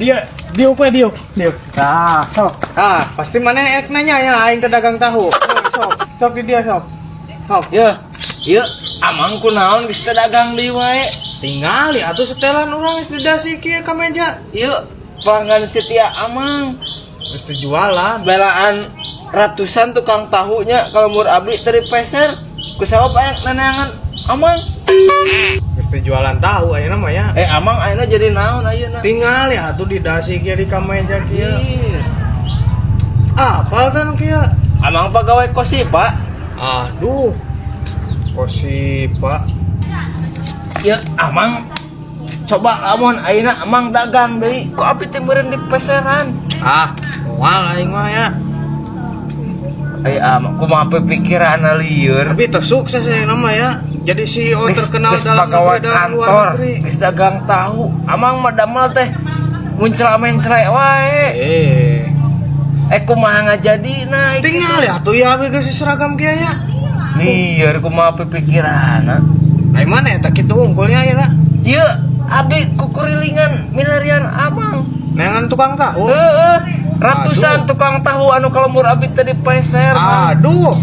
Dia diuk we, diuk, diuk. Nah, sok. Ah, pasti maneh ek nanya ya aing teh dagang tahu. Sok, sok, sok di dia sok. Sok. Ya, ieu Amang kunaon geus teu dagang deui wae? Tinggal ya atuh setelan urang geus didasi kieu ka meja. Ieu pelanggan setia Amang. Geus teu jualan. Belaan ratusan tukang tahunya kalau mur abdi teu dipeser. Kusabab aya neneangan Amang. Geus teu jualan tahu ayeuna mah ya. Eh, Amang ayeuna jadi naon ayeuna? Tinggal ya atuh didasi kieu di ka meja kieu. Iya. Apal teh nu kieu? Amang pegawai Kosipa. Aduh. Kosipa. Ya, Amang coba lamun ayeuna Amang dagang deui, ku abdi teh meureun dipeseran. Ah, moal aing mah ya. Eh, Amang kumaha pikiranna lieur? Tapi teu sukses ya nama ya. Jadi CEO terkenal Geus dalam pegawai negeri dan luar kantor, negeri. Geus dagang tahu. Amang mah damel teh muncul mencret wae. Eh, Eh, kumaha ngajadina? Tinggal ya tuh ya abis geus seragam kieu ya. Lieur kumaha pikiranna? Nah, mana eta kitu hungkulnya ya lah. Ieu abdi kukurilingan milarian Amang. Neangan tukang tahu. Heeh, ratusan Aduh. Tukang tahu anu ka lembur abdi teh dipeser, Mang. Aduh.